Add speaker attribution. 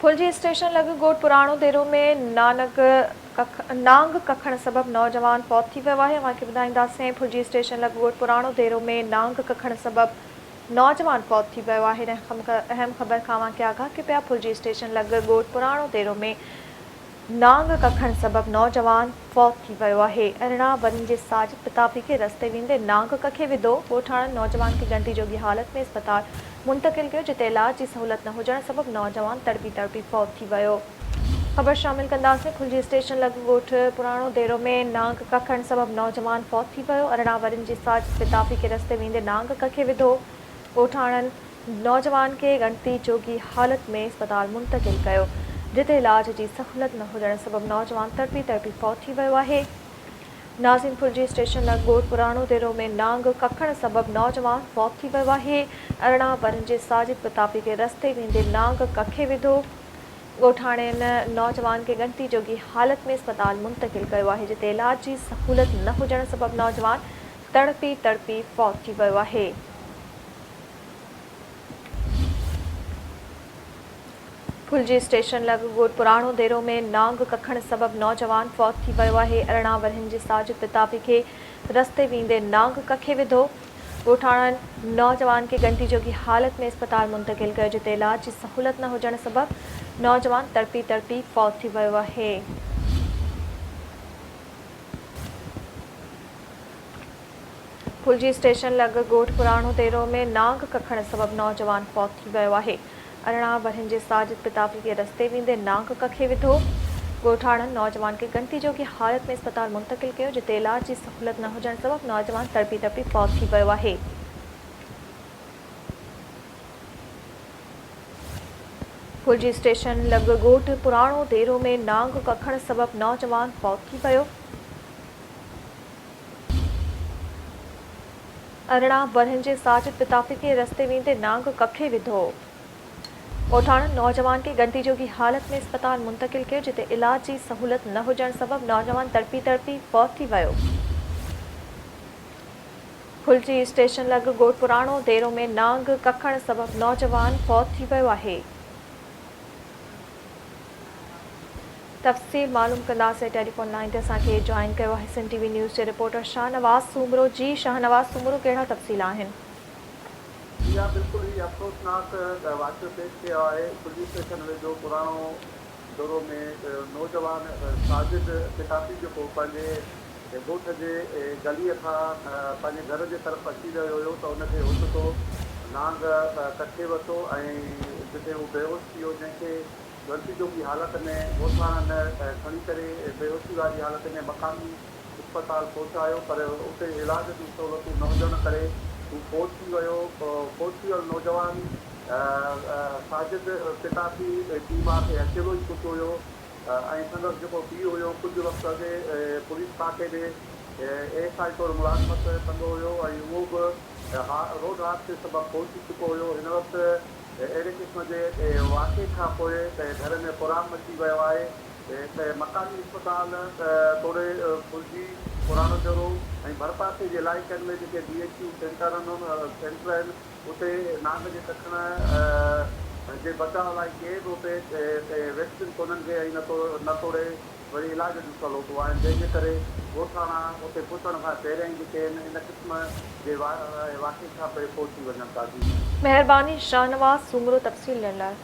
Speaker 1: Phulji station لڳ ڳوٺ پراڻو ديرو ۾ نانگ نانگ ڪکڻ سبب نوجوان فوت ٿي ويو آهي اوهان کي ٻڌائينداسين ڦلجي اسٽيشن لڳ ڳوٺ پراڻو ديرو ۾ نانگ ڪکڻ سبب نوجوان فوت ٿي ويو آهي اهم خبر کان اوهان کي آگاهه ڪيو پيا ڦلجي اسٽيشن لڳ ڳوٺ پراڻو ديرو ۾ نانگ ڪکڻ سبب نوجوان فوت ٿي ويو آهي. 18 ورهين جي ساجد پتافي کي رستي ويندي نانگ ڪکي وڌو. ڳوٺاڻن نوجوان کي ڳڻتي جوڳي حالت ۾ اسپتال منتقل ڪيو جتي علاج جي سهولت نه هجڻ سبب نوجوان تڙپي تڙپي فوت ٿي ويو. خبر شامل ڪنداسين ڦلجي اسٽيشن لڳ ڳوٺ پراڻو ديرو ۾ نانگ ڪکڻ سبب نوجوان فوت ٿي ويو. 18 ورهين جي ساجد پتافي کي رستي ويندي نانگ ڪکي وڌو. ڳوٺاڻن نوجوان کي ڳڻتي جوڳي حالت ۾ اسپتال منتقل ڪيو، جتي علاج جي سهولت نه هجڻ سبب نوجوان تڙپي تڙپي فوت ٿي ويو آهي. ناظم ڦلجي اسٽيشن لڳ ڳوٺ پراڻو ديرو ۾ نانگ ڪکڻ سبب نوجوان فوت ٿي ويو آهي. 18 ورهين جي ساجد پتافي کي رستي ويندي نانگ ڪکي وڌو. ڳوٺاڻين نوجوان کي ڳڻتي جوڳي حالت ۾ اسپتال منتقل ڪيو آهي، جتي علاج جي سهولت نه هجڻ سبب نوجوان تڙپي تڙپي فوت ٿي ويو آهي. ڦلجي اسٽيشن لڳ ڳوٺ پراڻو ديرو ۾ نانگ ڪکڻ سبب نوجوان فوت ٿي ويو آهي، 18 ورهين جي ساجد پتافي کي رستي ويندي نانگ ڪکي وڌو، ڳوٺاڻن نوجوان کي ڳڻتي جوڳي حالت ۾ اسپتال منتقل ڪيو جتي علاج جي سهولت نه هجڻ سبب نوجوان تڙپي تڙپي فوت ٿي ويو آهي. ڦلجي اسٽيشن لڳ ڳوٺ پراڻو ديرو ۾ نانگ ڪکڻ سبب نوجوان فوت ٿي ويو آهي. 18 ورهين جي ساجد پتافي کي رستي ويندي نانگ ڪکي وڌو. ڳوٺاڻن نوجوان کي ڳڻتي جوڳي حالت ۾ اسپتال منتقل ڪيو جتي علاج جي سهولت نه هجڻ سبب نوجوان تڙپي تڙپي فوت ٿي ويو آهي. ڦلجي اسٽيشن لڳ ڳوٺ پراڻو ديرو ۾ نانگ ڪکڻ سبب نوجوان فوت ٿي ويو. 18 ورهين جي ساجد پتافي کي رستي ويندي نانگ ڪکي وڌو. ڳوٺاڻن نوجوان کي ڳڻتي جوڳي حالت ۾ اسپتال منتقل ڪيو جتي علاج جي سهولت نه هجڻ سبب نوجوان تڙپي تڙپي فوت ٿي ويو. ڦلجي اسٽيشن لڳ ڳوٺ پراڻو ديرو ۾ نانگ ڪکڻ سبب نوجوان فوت ٿي ويو آهي. تفصيل معلوم ڪنداسين ٽيليفون لائين تي اسان کي جوائن ڪيو آهي سنڌ ٽي وي نيوز جي رپورٽر شاهنواز سومرو جي شاهنواز سومرو ڪهڙا تفصيل آهن.
Speaker 2: جي ها بلڪل هي افسوسناڪ واقعو پيش ٿيو آهي پوليس اسٽيشن ويجهو پراڻو دورو ۾ نوجوان ساجد پتافي جيڪو پنهنجي ڳوٺ جي گليء کان پنهنجي گهر جي طرف اچي رهيو هيو ته ان کي اوچتو نانگ ڪکي ورتو ۽ جتي هو بيهوش ٿي ويو جنهن کي ڳڻتي جوڳي حالت ۾ ڳوٺاڻن کڻي ڪري بيهوشي واري حالت ۾ مقامي اسپتال پهچايو پر اتي علاج جون سهولتون نه هجڻ ڪري هو فوت ٿي ويو. فوت ٿي ويل نوجوان ساجد پتافي پيء ماء کي اڪيلو ئي پٽ هيو ۽ سندس جيڪو پيء هيو ڪجهه وقت اڳي پوليس کاتي ۾ اي ايس I طور ملازمت ڪندو هيو ۽ اهو به روڊ حادثي سبب فوت ٿي چڪو هيو. هن وقت اهڙي قسم جي واقعي کان پوء گهر ۾ ڪهرام مچي ويو آهي. مقامي اسپتال توڙي ڦلجي، پراڻو ديرو ۽ ڀرپاسي جي علائقن ۾ جيڪي ڊي ايڇ يو سينٽر آهن اتي نانگ جي ڪکڻ جي بچاء لاء ڪي به اتي ويڪسين ڪونهن کي ۽ نه توڙي وري علاج جون سهولتون آهن جنهن جي ڪري ڳوٺاڻا اتي پهچڻ کان پهريان ئي جيڪي آهن ان قسم جي واقعي کان پوء پهچي وڃن ٿا جي.
Speaker 1: مهرباني شاهنواز سومرو تفصيل ڏيڻ لاء.